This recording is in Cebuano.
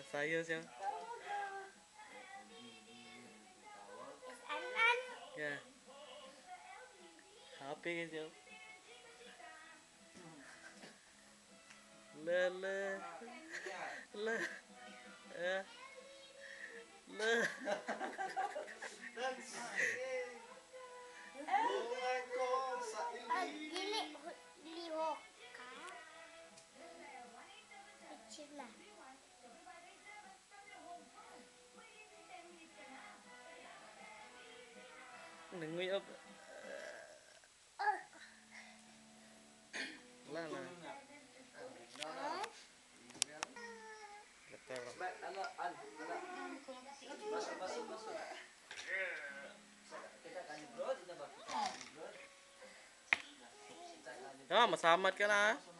Sayo siya. Is an Yeah. Happy ka siya. Le le. Le. Eh. Le. Dance! Bunga ko sa Pag ili. Dili lihok ka. Picture na. Nanguyab. Wala na. Ha? Letter. Ba, ano, an, ano, baso, baso, baso. Kita ka ni bro, di na ba? Kita ka ni bro. Kita ka ni Ah, masamad ka na ah.